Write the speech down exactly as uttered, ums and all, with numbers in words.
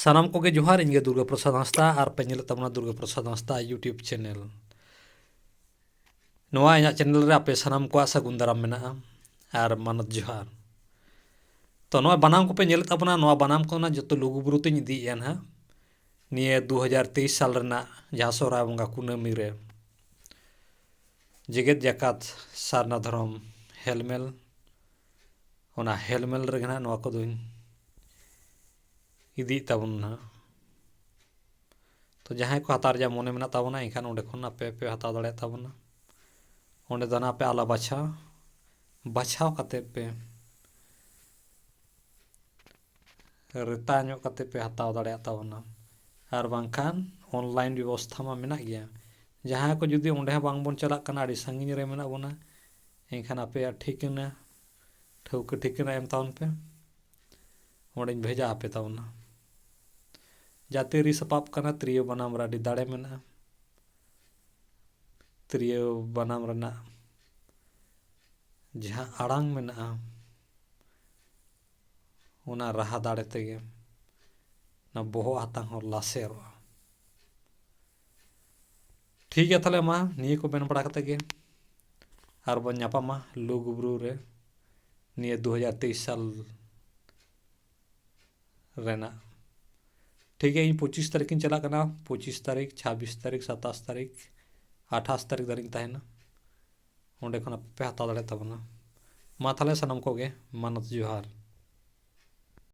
ᱥᱟᱱᱟᱢ ᱠᱚᱜᱮ ᱡᱚᱦᱟᱨ᱾ ᱤᱧ ᱜᱮ ᱫᱩᱨᱜᱟ ᱯᱨᱚᱥᱟᱫᱽ ᱦᱟᱸᱥᱫᱟ ᱟᱨ ᱯᱮ ᱧᱮᱞᱮᱫ ᱛᱟᱵᱚᱱᱟ ᱫᱩᱨᱜᱟ ᱯᱨᱚᱥᱟᱫᱽ ᱦᱟᱸᱥᱫᱟ YouTube ᱪᱮᱱᱮᱞ᱾ ᱱᱚᱣᱟ ᱤᱧᱟᱹᱜ ᱪᱮᱱᱮᱞ ᱨᱮ ᱟᱯᱮ ᱥᱟᱱᱟᱢ ᱠᱚᱣᱟᱜ ᱥᱟᱹᱜᱩᱱ ᱫᱟᱨᱟᱢ ᱢᱮᱱᱟᱜᱼᱟ ᱟᱨ ᱢᱟᱱᱚᱛ ᱡᱚᱦᱟᱨ᱾ ᱛᱚ, ᱱᱚᱣᱟ ᱵᱟᱱᱟᱢ ᱠᱚᱯᱮ ᱧᱮᱞᱮᱫ ᱛᱟᱵᱚᱱᱟ, ᱱᱚᱣᱟ ᱵᱟᱱᱟᱢ ᱠᱚ ᱨᱮᱱᱟᱜ ᱡᱚᱛᱚ ᱞᱩᱜᱩᱵᱩᱨᱩ ᱛᱮᱧ ᱤᱫᱤᱭᱮᱫᱼᱟ ᱱᱟᱦᱟᱜ᱾ ᱱᱤᱭᱟᱹ ᱫᱩ ᱦᱟᱡᱟᱨ ᱛᱮᱭᱤᱥ ᱥᱟᱞ ᱨᱮᱱᱟᱜ ᱡᱟᱦᱟᱸ ᱥᱚᱦᱨᱟᱭ ᱵᱚᱸᱜᱟ ᱠᱩᱱᱟᱹᱢᱤ ᱨᱮ ᱡᱮᱜᱮᱛ ᱡᱟᱠᱟᱛ ᱥᱟᱨᱱᱟ ᱫᱷᱚᱨᱚᱢ ᱦᱮᱞᱢᱮᱞ, ᱚᱱᱟ ᱦᱮᱞᱢᱮᱞ ᱨᱮᱜᱮ ᱱᱟᱦᱟᱜ ᱱᱚᱣᱟ ᱠᱚᱫᱚᱧ ᱤᱫᱤᱭᱮᱫ ᱛᱟᱵᱚᱱᱟ ᱱᱟᱦᱟᱜ᱾ ᱛᱚ, ᱡᱟᱦᱟᱸᱭ ᱠᱚ ᱦᱟᱛᱟᱣ ᱨᱮᱭᱟᱜ ᱢᱚᱱᱮ ᱢᱮᱱᱟᱜ ᱛᱟᱵᱚᱱᱟ, ᱮᱱᱠᱷᱟᱱ ᱚᱸᱰᱮ ᱠᱷᱚᱱ ᱟᱯᱮ ᱯᱮ ᱦᱟᱛᱟᱣ ᱫᱟᱲᱮᱭᱟᱜ ᱛᱟᱵᱚᱱᱟ᱾ ᱚᱸᱰᱮ ᱫᱚ ᱱᱟᱦᱟᱜ ᱟᱯᱮ ᱟᱞᱟ ᱵᱟᱪᱷᱟᱣ, ᱵᱟᱪᱷᱟᱣ ᱠᱟᱛᱮ ᱯᱮ ᱨᱮᱛᱟ ᱧᱚᱜ ᱠᱟᱛᱮ ᱯᱮ ᱦᱟᱛᱟᱣ ᱫᱟᱲᱮᱭᱟᱜ ᱛᱟᱵᱚᱱᱟ᱾ ᱟᱨ ᱵᱟᱝᱠᱷᱟᱱ online ᱵᱮᱵᱚᱥᱛᱷᱟ ᱢᱟ ᱢᱮᱱᱟᱜ ᱜᱮᱭᱟ᱾ ᱡᱟᱦᱟᱸᱭ ᱠᱚ ᱡᱩᱫᱤ ᱚᱸᱰᱮ ᱦᱚᱸ ᱵᱟᱝᱵᱚᱱ ᱪᱟᱞᱟᱜ ᱠᱟᱱᱟ, ᱟᱹᱰᱤ ᱥᱟᱺᱜᱤᱧ ᱨᱮ ᱢᱮᱱᱟᱜ ᱵᱚᱱᱟ, ᱮᱱᱠᱷᱟᱱ ᱟᱯᱮᱭᱟᱜ ᱴᱷᱤᱠᱟᱹᱱᱟ, ᱴᱷᱟᱹᱣᱠᱟᱹ ᱴᱷᱤᱠᱟᱹᱱᱟ ᱮᱢ ᱛᱟᱵᱚᱱ ᱯᱮ, ᱚᱸᱰᱮᱧ ᱵᱷᱮᱡᱟ ᱟᱯᱮ ᱛᱟᱵᱚᱱᱟ᱾ ᱡᱟᱹᱛᱤᱭᱟᱹᱨᱤ ᱥᱟᱯᱟᱵ ᱠᱟᱱᱟ, ᱛᱤᱨᱭᱳ ᱵᱟᱱᱟᱢ ᱨᱮ ᱟᱹᱰᱤ ᱫᱟᱲᱮ ᱢᱮᱱᱟᱜᱼᱟ᱾ ᱛᱤᱨᱭᱳ ᱵᱟᱱᱟᱢ ᱨᱮᱱᱟᱜ ᱡᱟᱦᱟᱸ ᱟᱲᱟᱝ ᱢᱮᱱᱟᱜᱼᱟ, ᱚᱱᱟ ᱨᱟᱦᱟ ᱫᱟᱲᱮ ᱛᱮᱜᱮ ᱚᱱᱟ ᱵᱚᱦᱚᱜ ᱦᱟᱛᱟᱝ ᱦᱚᱸ ᱞᱟᱥᱮᱨᱚᱜᱼᱟ᱾ ᱴᱷᱤᱠ ᱜᱮᱭᱟ, ᱛᱟᱦᱚᱞᱮ ᱢᱟ ᱱᱤᱭᱟᱹ ᱠᱚ ᱢᱮᱱ ᱵᱟᱲᱟ ᱠᱟᱛᱮ ᱜᱮ ᱟᱨ ᱵᱚᱱ ᱧᱟᱯᱟᱢᱟ ᱞᱩᱜᱩᱵᱩᱨᱩ ᱨᱮ ᱱᱤᱭᱟᱹ ᱫᱩ ᱦᱟᱡᱟᱨ ᱛᱮᱭᱤᱥ ᱥᱟᱞ ᱨᱮᱱᱟᱜ᱾ ᱴᱷᱤᱠ ᱜᱮᱭᱟ, ᱤᱧ ᱯᱚᱸᱪᱤᱥ ᱛᱟᱹᱨᱤᱠᱷ ᱤᱧ ᱪᱟᱞᱟᱜ ᱠᱟᱱᱟ᱾ ᱯᱚᱸᱪᱤᱥ ᱛᱟᱹᱨᱤᱠᱷ, ᱪᱷᱟᱵᱵᱤᱥ ᱛᱟᱹᱨᱤᱠᱷ, ᱥᱟᱛᱟᱥ ᱛᱟᱹᱨᱤᱠᱷ, ᱟᱴᱷᱟᱥ ᱛᱟᱹᱨᱤᱠᱷ ᱫᱷᱟᱹᱨᱤᱡ ᱤᱧ ᱛᱟᱦᱮᱱᱟ᱾ ᱚᱸᱰᱮ ᱠᱷᱚᱱ ᱟᱯᱮ ᱯᱮ ᱦᱟᱛᱟᱣ ᱫᱟᱲᱮᱭᱟᱜ ᱛᱟᱵᱚᱱᱟ᱾ ᱢᱟ ᱛᱟᱦᱚᱞᱮ ᱥᱟᱱᱟᱢ ᱠᱚᱜᱮ ᱢᱟᱱᱚᱛ ᱡᱚᱦᱟᱨ᱾